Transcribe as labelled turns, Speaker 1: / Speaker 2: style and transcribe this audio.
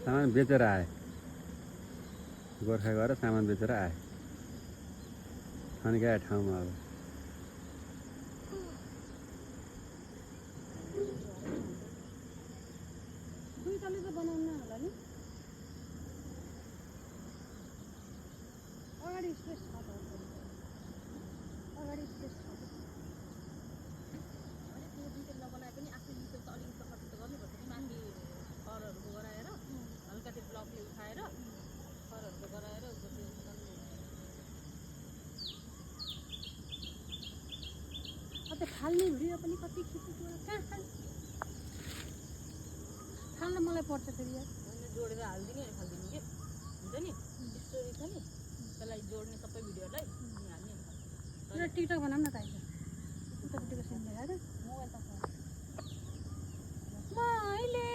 Speaker 1: सामान बेचेर आए गोर्खा गएर सामान बेचेर आए थन्काए ठाउँमा अब
Speaker 2: खाल्ने भिडियो पनि कति खिचेको कहाँ खाल्न मलाई पर्छ फेरि यार
Speaker 3: जोडेर हाल्दिने अनि खाल्दिने के हुन्छ नि स्टोरी छ नि त्यसलाई जोड्ने सबै भिडियोलाई अनि हाल्ने
Speaker 2: र टिकटक बनाऊँ न त अहिले उतापट्टिको सिन देखाएर
Speaker 3: मोबाइल त
Speaker 2: मैले